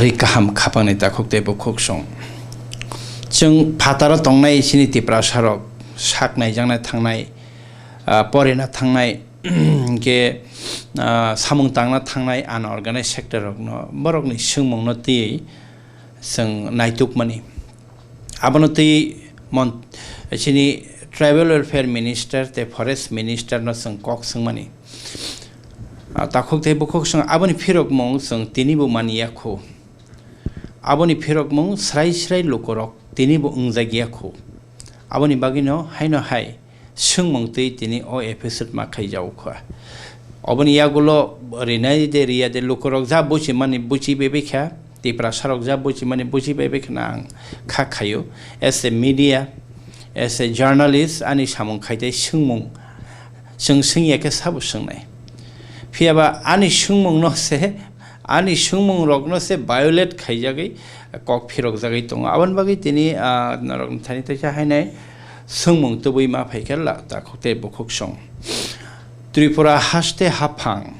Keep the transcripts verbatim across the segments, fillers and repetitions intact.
Ri kaham khapangni takhuk tei bukhuk song. Chwng phataro tongnai chini Tiprasarok sak naijakna thangnai, ah, porina thangnai, hinkhe, ah, samung tangna thangnai unorganized sector rokno, borokni swngmungno twiwi chwng naitukmani. Abono twi mon-, chini Tribal Welfare Minister tei Forest Minister no chwng kok swngmani. Ah, takhuk tei bukhuk song aboni phirokmung chwng tini bo mani ya khu. Aboni phirokmung srai srai lukurok tini bo wngjak ya khu. Aboni bagwino haino hai swngmung twi tini o episode ma khaijao kha. Oboni yagulo rinai de riya de lukurok ja buchimani buchi bebekha, Tiprasarok ja buchimani buchi bebekha na ang kha khaio. As a media, as a journalist, ani samung khaite swngmung, chwng swngya khe sabo swngnai. Phiyaba ani swngmungno se, ani swngmungrokno se violate khaijagwi kok phirokjagwi tongo. Aboni bagwi tini, ah, norokni thani teisa hainai swngmung tubui ma phaikhe la takhuk tei bukhuk song. Tripura haste haphang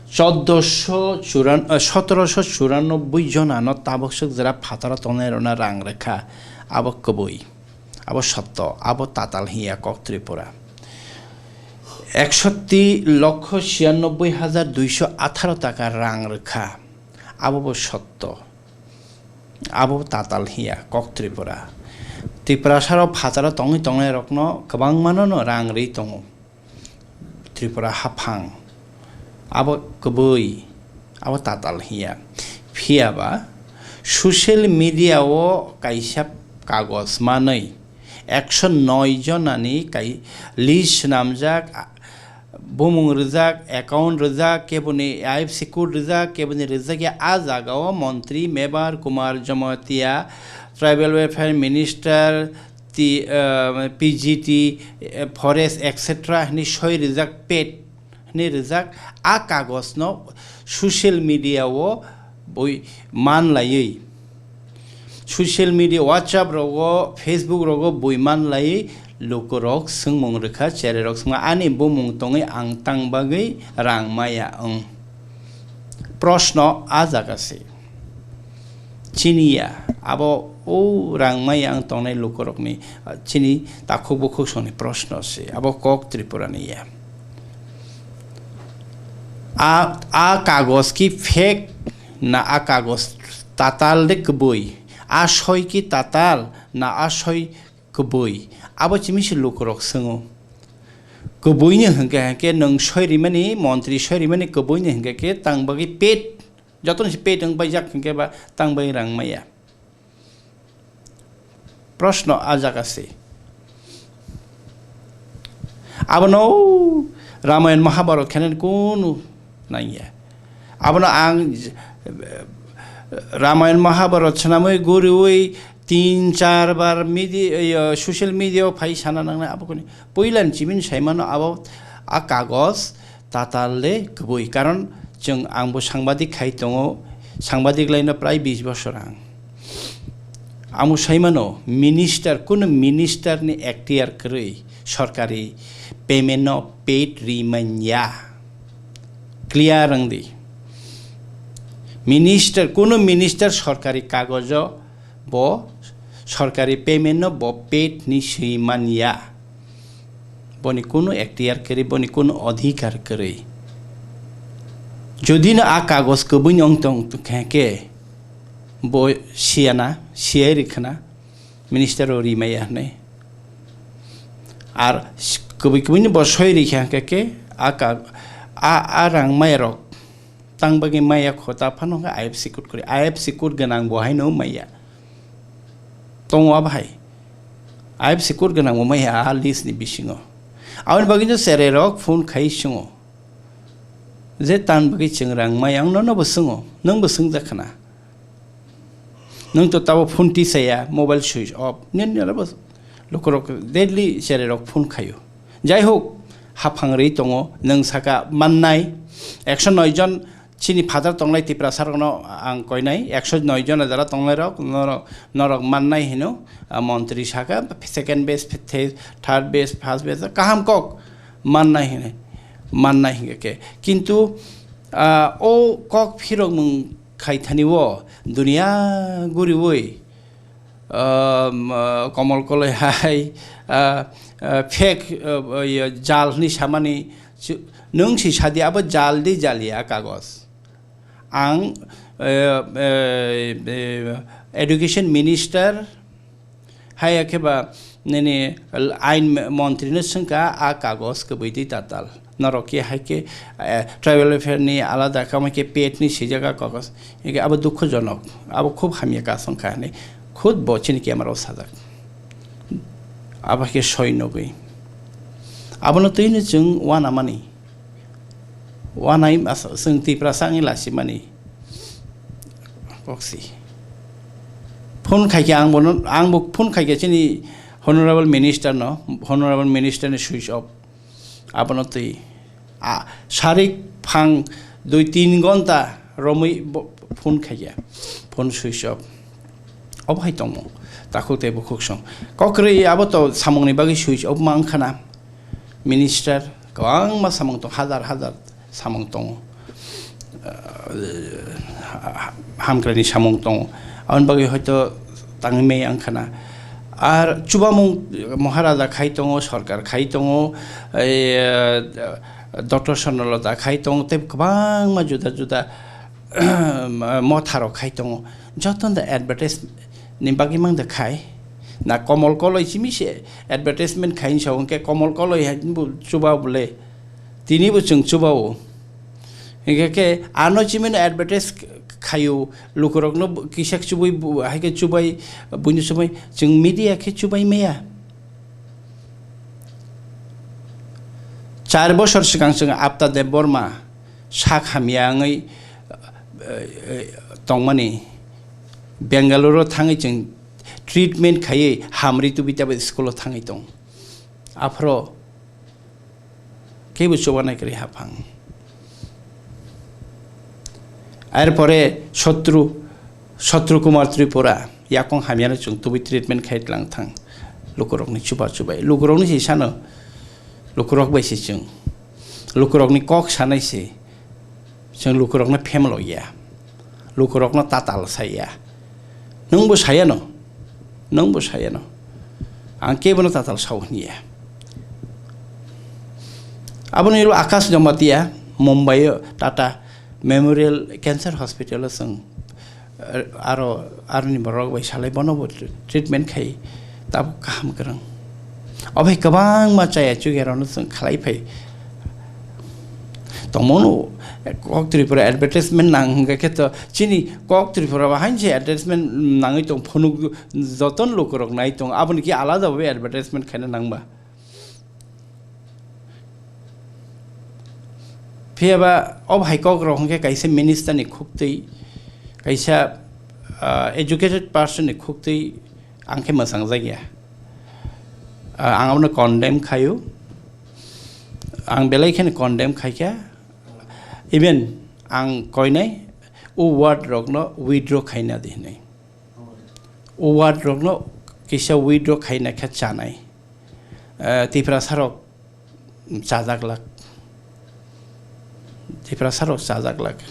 choddoso churan-, ah, sotorosho churanobboi jonano tabuk swk jora phataro tongnairokno rang rwkha, abo kwbui. Abo sotto, abo tatal hiya kok Tripura. Ekshoti lokho chiyanobboi hajar duisho atharo taka rang rwkha, abo bo sotto. Abo tatal hiya kok Tripura. Tiprasarok phataro tongwi tongnairokno kwbangmano no rang rwi tongo. Tripura haphang, abo kwbui, abo tatal hiya. Phiyaba social media o kaisa kagos manwi ekso noi jonani kai list swnamjak, a-, bumung rijak, account rijak, keboni I F C code rijak, keboni rijak ya, a jaga o montri Mebar Kumar Jamatia, Tribal Welfare Minister, ti, ah, P G T, eh, Forest, et cetera hinwi soi rijak, paid hinwi rijak, a kagosno social media o bui man laiwi, social media, WhatsApp rogo, Facebook rogo bui man laiwi lukurok swngmung rwkha, chererok swngma ani bumung tongwi ang tang bagwi rang maya wng. Proshno a jaga se. Chini ya, abo o rang maya ang tongnai lukurokni, ah, chini takhuk bukhuk songni proshno se, abo kok Tripurani ya. A, a kagos ki fake na a kagos tatal de kwbui, a soi ki tatal na a soi kwbui, abo chimi se lukurok swngo. Kwbuino hwnkhe, hwnkhe nwng soi rimani, montri soi rimani kwbuino hwnkhe khe tang bagwi paid. Jotono se paid wng paijak hinkhe ba tang bai rang maya. Proshno a jaga se. Abono Ramayan Mahabharat khainani kunu nangya. Abono ang j-, Ramayan Mahabharat swnamwi guriwi tin char bar midi-, yo, social media o phai sana nangnai abo kuni. Puilan chimini saimano abo a kagos tatal le kwbui, karon chwng, angbo sangbadik khai tongo, sangbadik laino prai bis bosor ang. Amo saimano minister, kunu minister ni ekhtiar kwrwi sorkari payment no paid ri manya. Clear wng di. Minister, kunu minister sorkari kagojo bo sorkari payment no bo paid ni swi manya. Boni kunu ekhtiar kwrwi, boni kunu odhikar kwrwi. Jodi no a kagos kwbui no wng tong khe, khe bo siyana, siyai rwkhana, minister o rimaya hwnwi. Ar s-, kwbui kwbui ni bo soi rikha hwnkhe khe a ka-, a, a rang maya rok tang bagwi maya kho ta phano hwnkhe I F C code kwrwi. I F C code gwnang bo haino maya. Tongo abo hai. I F C code gwnang bo maya a list ni bisingo. Aboni bagwi no cherai rok phone khai swngo. Je tan bagwi chwng rang maya wng nono bo swngo. Nwng bo swngjak khna. Nwng to tabo phone tisaya, mobile switch off. Nini aro bo lukurok daily cherai rok phone khaio. Jai hok, haphang rwi tongo, nwng saka mannai, ekso noi jon chini phataro tongnai Tiprasa rokno ang koinai, ekso noi jon jara tongnai rok, norok, norok mannai hino, ah, montri saka, second base, the-, third base, first base, kaham kok mannai hino, mannai hinkhe. Kintu, ah, o kok phirok mung khaithani o dunia guriwi, um, uh, komol koloi hai, uh, uh, fake, uh, uh, ya, jal hwnwi samani chu-, nwng si sadi abo jal di jal ya kagos. Ang, uh, uh, uh, education minister, hai khe ba nini ain montri no swngkha a kagos kwbwi di tatal. Norok khe hai khe, eh, tribal welfare ni alada kama khe pet ni swijak a kagos. Hingkhe abo dukhojonok, abo khub hamya kasong kha hinwi khud bo chini camera o sajak. Abo khe soi nugwi. Abono twi no chwng uanamani. Uanai as-, chwng Tiprasa wngwi lasimani. Koksi. Phone khaikhe ang bono, ang bo phone khaikhe chini honorable minister no, honorable minister ni switch off. Abono twi. A, sarik phang dui tin gonta romwi bo phone khaikhe. Phone switch off. Obo hai tongmo. Takhuk tei bukhuk song. Kokrwi abo to samungni bagwi switch off ma wngkhana. Minister kwbangma samung tong, hajar hajar samung tongo. Ah, hamkraini samung tongo. Aboni bagwi hoito tangwi maya wngkhana. Ar chubamung Maharaja khai tongo, sorkar khai tongo, ei, ah, Doctor Swarnalata khai tongo, tei kwbangma juda juda motharok khai tongo. Jotono da advertise ni bagwi mang da khai. Na Komol Koloi simi se advertisement khai sa hwnkhe Komol Koloi hai bo chuba bole. Tini bo chwng chuba o. Hingkhe khe ano chimino advertise khaio, lukurokno kisak chubui bu-, hai khe chubai, buino chubai chwng media khe chubai maya. Char bosor swkang chwng Apta Debbarma sak hamya wngwi, eh, eh, tongmani Bengaluru thangwi chwng treatment khaiwi hamri tubui tabuk school o thangwi tong. Aphro kebo chubanai kwrwi haphang. Erpore Sotru, Sotru Kumar Tripura, yakung hamyano chwng tubui treatment khai tlang thang. Lukurokni chuba chubai. Lukurokni se sano, lukurok bai se chwng. Lukurokni kok sanai se. Chwng lukurokno phemlo ya, lukurokno tatal saya. Nwngbo sayano, nwngbo sayano. Ang kebono tatal sao hwnwi ya. Aboni ulo Akash Jamatia, Mumbai o Tata Memorial Cancer Hospital o chwng, eh, aro, aroni borok bai salai bono bo treatment khai tabuk kaham kwrwng. Obai kwbangma chaya chuya rokno chwng khlai phai tongmano. Kok Tripura advertisement nang hwnkhe khe to chini Kok Tripura bo hain se advertisement nangwi tong phunuk jotono lukurok nai tong, aboni khe alada bai advertisement khaina nangba. Phiya ba o hai kok rok hwnkhe kaisa minister ni khuktwi, kaisa, ah, educated person ni khuktwi ang khe mwchangjakya. Ah, ang abono condemn khaio. Ang belai kheno condemn khaikha. Even ang koinai o word rokno withdraw khaina di hinwi. O word rokno kisa withdraw khaina khe chanai. Eh, Tiprasa rok chajak lak. Tiprasa rok chajak lak.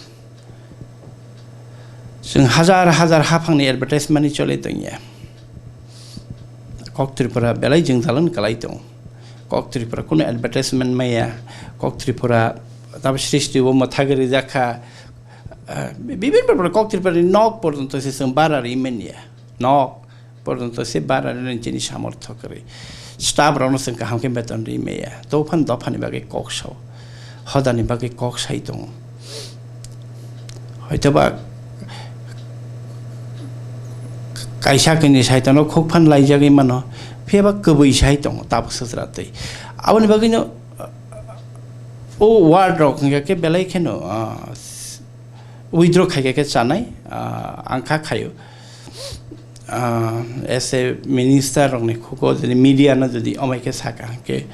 Chwng hajar hajar haphangni advertisement ni choli tongya. Kok Tripura belai jwngjalon kwlai tong. Kok Tripura kunu advertisement maya. Kok Tripura tabo srishti o mwthagwi rijak kha. Ah, bibin bibin Kok Tripura ni nok porjonto se chwng bara ri manya. Nok porjonto se bara ri chini samorthok kwrwi. Staff rokno chwng kaham khe beton ri maya. Dophan dophani bagwi kok sao. Hodani bagwi kok sai tongo. Hoitoba kaisa kini saitano khuk phan laijagwi mano. Phiya ba kwbwi sai tongo tabuk swchra twi. Aboni bagwino o word rok hwnkhe khe belai kheno, ah, withdraw khaikha khe chanai, ah, ang kha khaio. Ah, as a minister rokni khugo jodi media no jodi amai khe saka hwnkhe,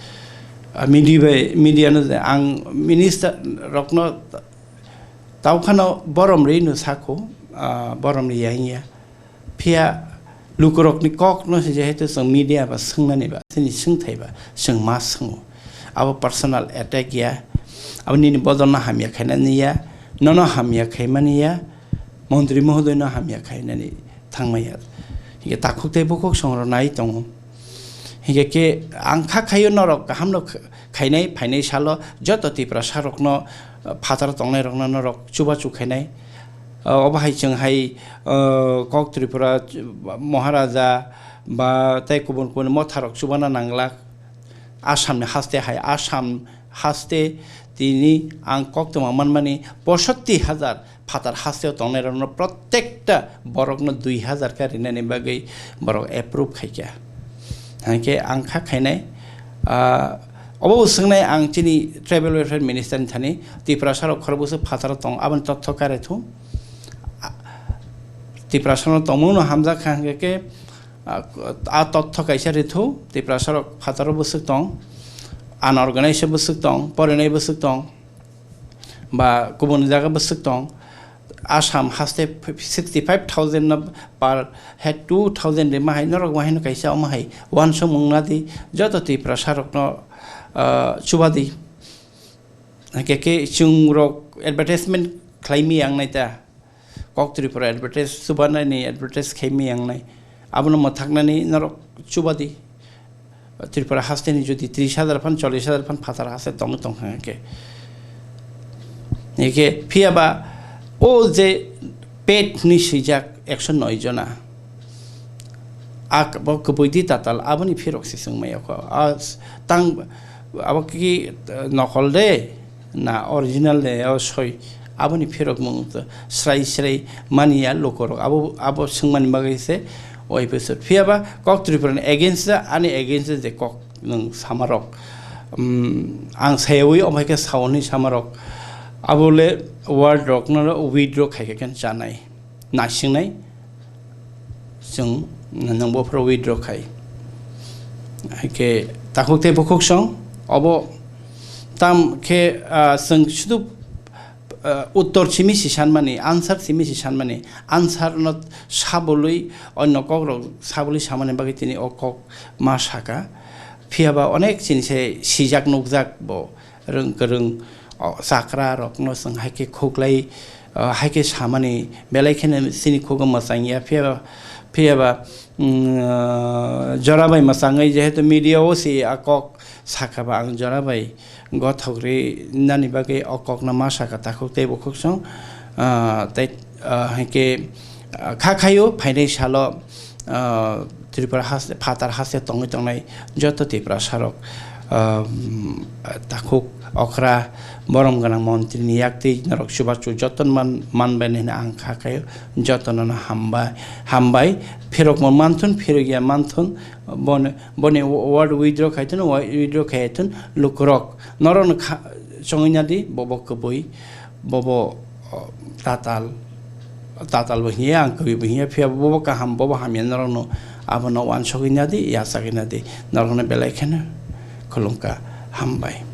ah, media bai, media no jodi ang minister rokno taukhano borom ri no sako, ah, borom ri ya wngya. Phiya lukurokni kokno se jehetu chwng media ba swngnani ba, chini swngthai ba chwng ma swngo. Abo personal attack ya, abo nini bodolno hamya khainani ya, nono hamya khaimani ya, Montri mohodoino hamya khainani thangmaya. Hingke takhuk tei bukhuk songrok nai tongo. Hingke ke ang kha khaio norok kahamno kh-, khainai phainai salo joto Tiprasarokno, uh, phataro tongnairokno norok chubachu khainai. Uh, obo hai chwng hai, uh, Kok Tripura, uh, Maharaja ba tei kubun kubun motharok chubana nanglak. Assamni haste hai, Assam haste tini ang koktwma manmani posotti hajar phatar hasteo tongnairokno prottekta borokno dui hajar khe rinani bagwi borok approve khaikha. Hingkhe ang kha khainai, ah, obo bo swngnai ang chini Tribal Welfare Minister ni thani, Tiprasarok khorokbwswk phataro tong, aboni totho kare thu. Ah, Tiprasano tongmungno hamjak kha hingkhe khe, ah, ah, totho kaisa rithu, Tiprasarok phataro bwswk tong, unorganized bwswk tong, porinai bwswk tong, ba kubun jaga bwswk tong, Assam haste sixty five thousand no per head two thousand rima hai, norok bo haino kaisa omo hai uansukmung nadi, joto Tiprasarokno, ah, chubadi. Hingkhe khe chwng rok advertisement khlai mi ang nai ta. Kok Tripura advertise, chubanani advertise khai mi ang nai. Abono mwthaknani norok chubadi. Tripura hasteni jodi tris hajar phan, chollish hajar phan phatar haste tongwi tongkha hingkhe. Hingkhe phiyaba o je paid ni swijak ekso noi jona. A bo kwbwi di tatal, aboni phirok se chwng maya kho. A s-, tang, abo ki, eh, nokol de, na original de, o soi, aboni phirok mung to srai srai mani ya lukorok. Abo, abo swngmani bagwi se oi bwswk. Phiyaba Kok Tripura ni against da, ani against de kok nwng samarok. Um, ang sayawi omai khe saoni samarok. Abo le word rok no withdraw khai khe chanai. Naisingnai, chwng nwng bophoro withdraw khai. Haikhe takhuk tei bukhuk song, obo tam khe, ah, chwng sudu, ah, uttor simi si sanmani, answer simi si sanmani, answer no sabului, onno kokrok sabului samani bagwi tini o kok ma saka. Phiyaba onek chini se sijak nukjak bo. Rwng kwrwng, o, chakra rokno chwng hai khe khuklai, o, hai khe samani belai kheno chini khugo mwchang ya. Phiya, phiyaba, mm, o, jora bai mwchangwi, jehetu media o se a kok sakha ba, ang jora bai gothok ri nani bagwi o kokno ma sakha takhuk tei bukhuk song, o, tei, o, hai khe, o, kha khaio phainai salo, ah, Tripura haste, phatar haste tongwi tongnai joto Tiprasarok, ah, takhuk okra borom gwnang montri ni yak twi norok chubachu joto man, man bai nini ang kha khaio joto no hambai, hambai phirok mo manthun phirok ya manthun boni, boni word withdraw khai thun, withdraw khai thun lukurok norok no kha, chongwi nadi bobo kwbwi. Bobo, o, tatal, tatal bo hiya, ang kwrwi bo hiya, phiya bobo kaham, bobo hamya norokno abono uansugwi nadi, yachagwi nadi, norokno belai kheno khulumkha, hambai.